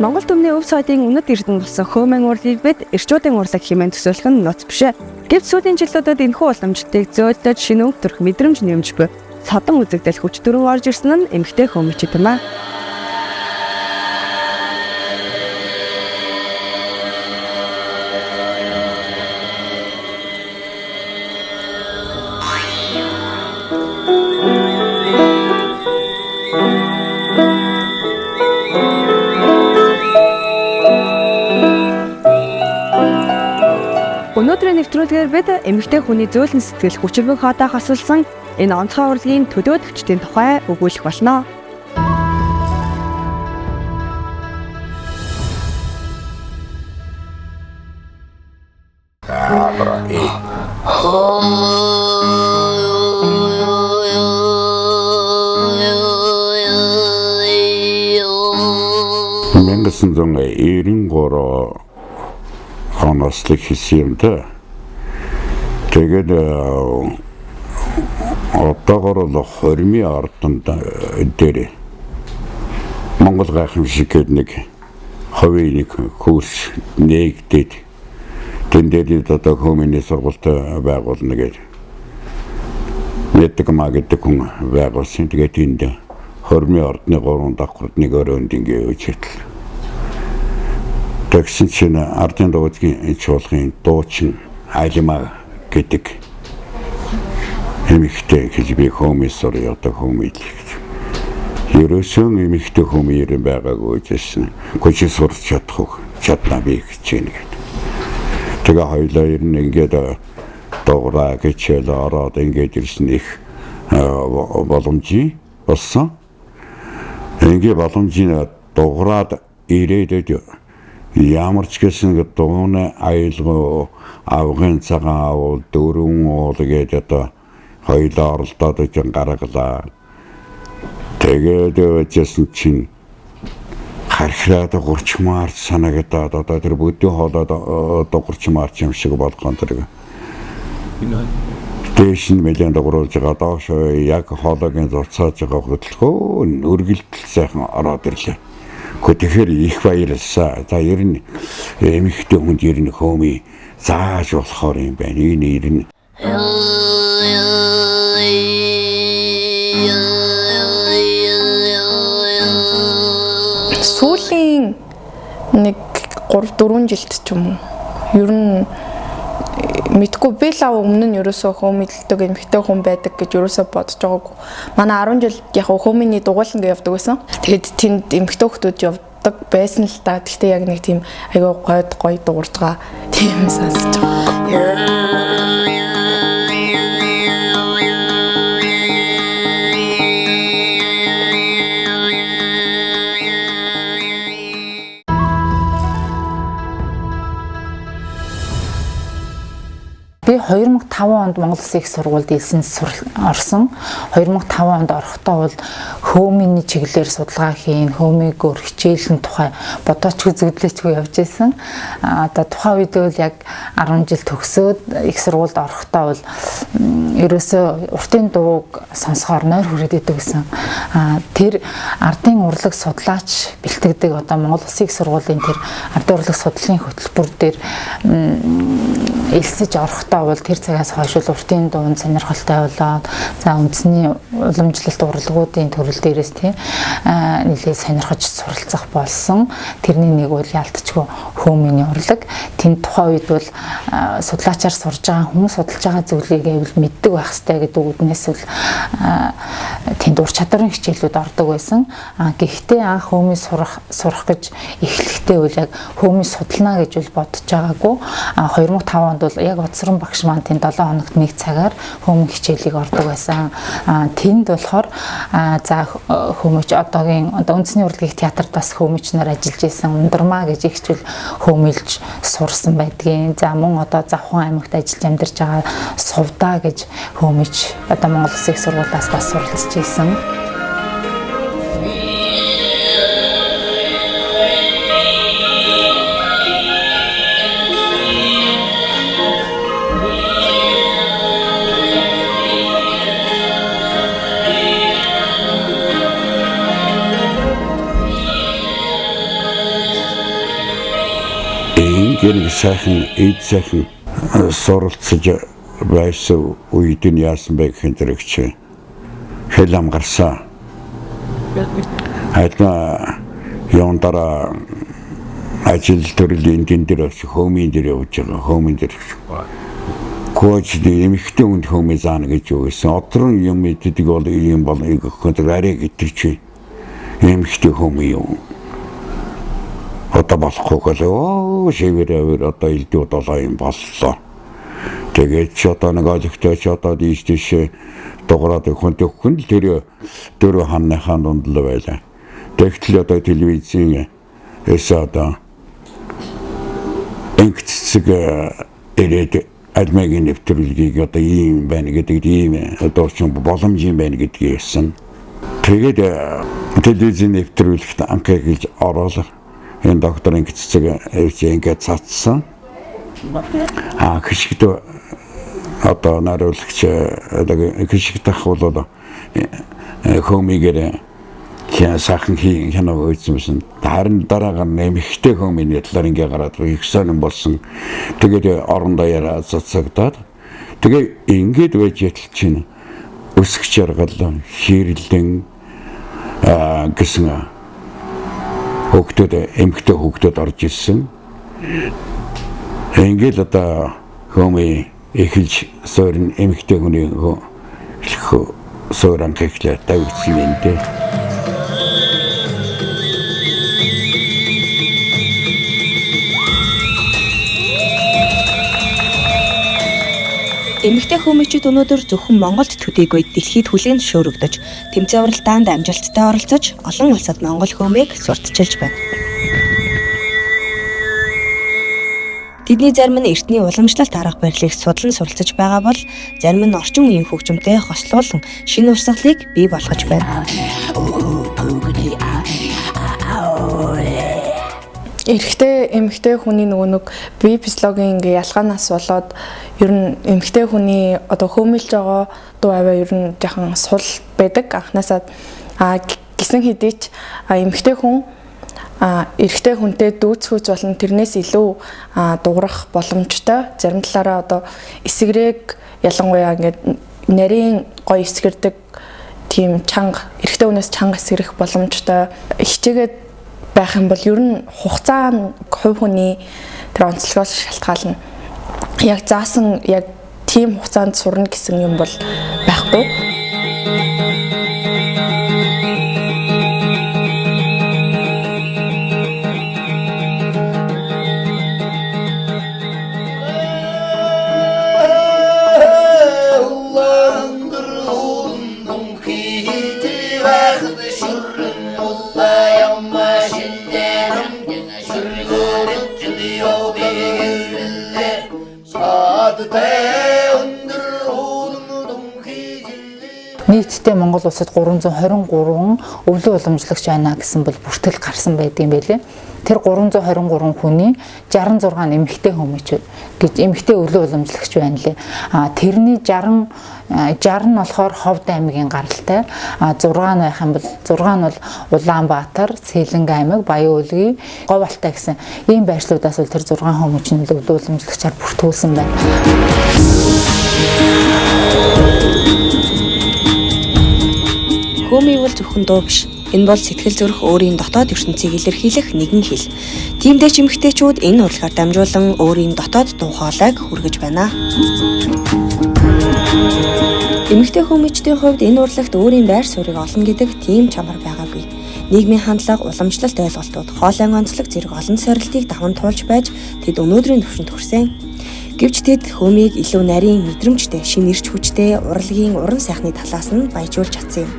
Монгол түмний өв соёлын үнэт эрдэнэ болсон хөөмөн урлагийг бид эрчүүдийн урлаг хэмээн төсөөлөх нь нууц биш. Гэвч сүүлийн жилүүдэд энэхүү уламжлалтыг зөөлдөж шинэ өнгө төрх мэдрэмж нэмж буй содон үзэгдэл хүч дүрэн орж ирсэн нь эмэгтэй хөөмөчд юм аа. Өнөөдрийн нэвтрүүлгээр бид эмэгтэй хүний зөөлөн сэтгэл хүчирбэг хоолой хосолсон энэ онцгой урлагийн төлөөлөгчдийн тухай өгүүлэх болно. Мянгасан онослог хийсэн юм да. Тэгээд одоогор л хормын ордонд дээр Монгол гайхамшиг гэдэг нэг хувийн нэг курс нээгдээд тэн дээр одоо хүмүүний сургуульд байгуулна гэдэг. Мэддэг маа гэдэг хүн байгуулсан. Тэгээд тэнд хормын ордны 3 давхарт нэг өрөөнд ингээ явж хэтэл. Тэгсэн чинь ардын дуугийн чуулгын дуучин Алима гэдэг эмэгтэй гэж би хүмүүст сур одоо хүмүүст гэж. Ерөөсөн эмэгтэй хүмүүс юм байгаагүй гэсэн. Гүчи сурч чадах уу? Чадна би гэж байна гэдэг. Тэгээ хоёлаа ер нь ингээд дуурай гэчээл ороод ингээд ирсэн их боломжийн болсон. Ингээ боломжийн дуурайд ирээдүйд ямар ч гэсэн дууны аялгаа авгын цагаан авал дөрвөн уул гээд одоо хоёулаа оролдоод гэж гаргалаа. Тэгээд явжсэн чинь хархираад гурчмаар санагдаад одоо тэр бүдүү хоолойд дугурчмаар юм шиг болгон тэр. Дээш нь нэлээд дугруулж байгаа доош яг хоолойг зурцааж байгаа хөдөлгөөн өргөлдөл сайхан ороод ирлээ. Тэгэхээр их баярлалаа. За ер нь эмэгтэй хүнд ер нь хөөмий зааж болохоор юм байна. Энэ ер нь сүүлийн нэг 3-4 жилд ч юм уу. Ер нь мэдгүй би л өмнө нь ерөөсөө хөөмилдэг эмэгтэй хүн байдаг гэж ерөөсөө бодож байгаагүй. Манай 10 жилд яг хөөминий дугуйлан гэж явдаг байсан. Тэгээд тэнд эмэгтэй хүмүүс явдаг байсан л та. Гэхдээ яг нэг тийм айгүй гойд гоё дуурж байгаа тийм сонсож байгаа. Би 2005 онд Монгол Улсын их сургуульд элсэн орсон. 2005 онд орохдоо бол хөөмийн чиглэлээр судалгаа хийн, хөөмийг өөр хичээлэн тухай бодоочгүй зүудлээчгүй явж исэн. Одоо тухайн үед бол яг 10 жил төгсөөд их сургуульд орохдоо бол ерөөсөө уртын дууг сонсохоор нойр хүрээд идэг гэсэн. Тэр ардын урлаг судлаач бэлтгэдэг одоо Монгол Улсын их сургуулийн тэр ардын урлаг судлалын хөтөлбөр дээр элсэж орохдоо бол тэр цагаас хойш бол уртын дуунд сонирхолтой болоод за үндэсний уламжлалт урлагуудын төрөл дээрээс тийм нэлээд сонирхож суралцах болсон. Тэрний нэг бол ялтчгүй хөөмийн урлаг. Тэнд тухайн үед бол судлаачаар сурж байгаа хүн судалж байгаа зүйлийг гэвэл мэддэг байх ёстой гэдэг үднээс бол тэнд ур чадварын хичээлүүд ордог байсан. Гэхдээ анх хөөмийн сурах гэж эхлэхдээ бол яг хөөмийн судална гэж бол бодож байгаагүй. 2005 онд бол яг Удсран багш маань тэнд 7 хоногт нэг цагаар хөөмөн хичээлийг ордог байсан. Тэнд болохоор за хөөмөч одоогийн одоо үндэсний урлагийн театрт бас хөөмөч нар ажиллаж исэн. Ундрмаа гэж ихчвэл хөөмөлж сурсан байдгийн. За мөн одоо Завхан аймагт ажиллаж амьдарч байгаа Сувдаа гэж хөөмөч одоо Монгол Улсын их сургуулиас бас суралцж исэн. Ингээ нэг сайхан эд сайхан суралцж байсан үед нь яасан бэ гэхэн зэрэг чи хэл ам гарсан. Альма юун дараа ажил төрөл энэ тэн дээр очиж хөөмийн дээр явж байгаа. Хөөмийн дээр. Коч эмэгтэй хүнд хөөмий заана гэж өгсөн. Одрон юм иддэг бол юм бол гэхэд арай гэдэг чи эмэгтэй хөөмий юм. Одоо болохгүй гэл шивэр одоо элдв долоо юм боллоо. Тэгээд ч одоо нэг олигтой ч одоо дийш тийш дуграад хүн төхөн л тэр дөрөв ханныхаа дунд л байлаа. Тэгтэл одоо телевизийн эс одоо инх цэцэг ирээд альмагийн нэвтрүүлгийг одоо ийм байна гэдэг ийм одоо ч боломж юм байна гэдгийг хэлсэн. Тэгээд телевизийн нэвтрүүлэгт анхаа гэж ороод энэ доктор инх цэцэг ирж ингээд цацсан. А хишгт одоо нариулагч одоо хишгт ах бол хөөмигээр сайхан кино үзсэн. Харин дараагаар эмэгтэй хөөмийн талаар ингээ гараад их сонирн болсон. Тэгээд орон даяараа цацагдаад тэгээ ингээд байж ятал чинь өсөх жаргал хэрлэн гэсэн хүүхдүүд эмэгтэй хүүхдүүд орж ирсэн. Ингээд одоо хөөмий эхэлж суурин эмэгтэй хүний суурин гэхлээр тавигдсан юм дээ. Эмэгтэй хөөмийчүүд өнөөдөр зөвхөн Монголд төдийгүй дэлхийд хүлээн зөвшөөрөгдөж, тэмцээн уралдаанд амжилттай оролцож, олон улсад монгол хөөмийг сурталчилж байна. Тэдний зарим нь эртний уламжлалт арга барилыг судлан суралцаж байгаа бол зарим нь орчин үеийн хөгжимтэй хослуулан шинэ урсгалыг бий болгож байна. Эрэгтэй эмэгтэй хүний нөгөө нэг бие физиологийн ингээ ялгаанаас болоод ер нь эмэгтэй хүний одоо хөөмилж байгаа дуу аваа ер нь жаахан сул байдаг анханасаа. Гисэн хэдий ч эмэгтэй хүн эрэгтэй хүнтэй дүүцхүүц болон тэрнээс илүү дуурах боломжтой. Зарим талаараа одоо эсгэрэг ялангуяа ингээд нарийн гоё эсгэрдэг тийм чанга эрэгтэй хүнээс чанга эсгэрэх боломжтой. Хичээгээд байх юм бол ер нь хугацаа нь хувь хүний тэр онцлогоос шалтгаална. Яг заасан яг тийм хугацаанд сурна гэсэн юм бол байхгүй. Нийтдээ Монгол улсад 323 өвлөн уламжлагч байна гэсэн бол бүртгэл гарсан байдаг юм байлээ. Тэр 323 хүний 66 нь эмэгтэй хүмүүчүүд гэж эмэгтэй өвлөн уламжлагч байна лээ. А тэрний 60 нь болохоор Ховд аймгийн гаралтай. А 6 нь байх юм бол 6 нь бол Улаанбаатар, Сэлэнг аймаг, Баян-Өлгий, Говьалтай гэсэн ийм байршлуудаас бол тэр 6 хүмүүч нь өвлөн уламжлагчаар бүртгүүлсэн байна. Хөөмий бол зөвхөн дуу биш. Энэ бол сэтгэл зүрх өөрийн дотоод ертөнцийг илэрхийлэх нэгэн хэл. Тиймдээ ч эмэгтэйчүүд энэ урлагаар дамжуулан өөрийн дотоод дуу хоолойг хүргэж байна. Эмэгтэй хөөмийчдийн хувьд энэ урлагт өөрийн байр суурийг олно гэдэг тийм чамар байгаагүй. Нийгмийн хандлага, уламжлалт ойлголтууд, хоолойн онцлог зэрэг олон сорилтыг даван туулж байж тэд өнөөдрийн түвшинд хүрсэн. Гэвч тэд хөөмийг илүү нарийн, мэдрэмжтэй, шинэ эрч хүчтэй, урлагийн уран сайхны талаас нь баяжуулж чадсан юм.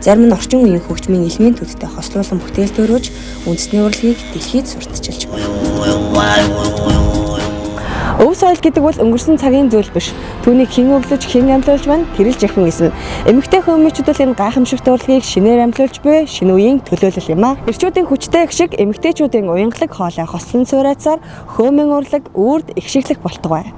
Зарим нь орчин үеийн хөгжмийн элементүүдтэй хослуулан бүтээл төрүүлж үндэсний урлагийг дэлхийд сурталчилж байна. Өв соёл гэдэг бол өнгөрсөн цагийн зүйл биш. Түүнийг хэн өглөж, хэн амьлуулж байна тэр л жихэн эсэн. Эмэгтэй хөөмийчүүд бол энэ гайхамшигт урлагийг шинээр амьлуулж буй шинэ үеийн төлөөлөл юм а. Эрчүүдийн хүчтэй их шиг эмэгтэйчүүдийн уянгалаг хоолой хослон суурайцаар хөөмийн урлаг үрд их шиглэх болтугай.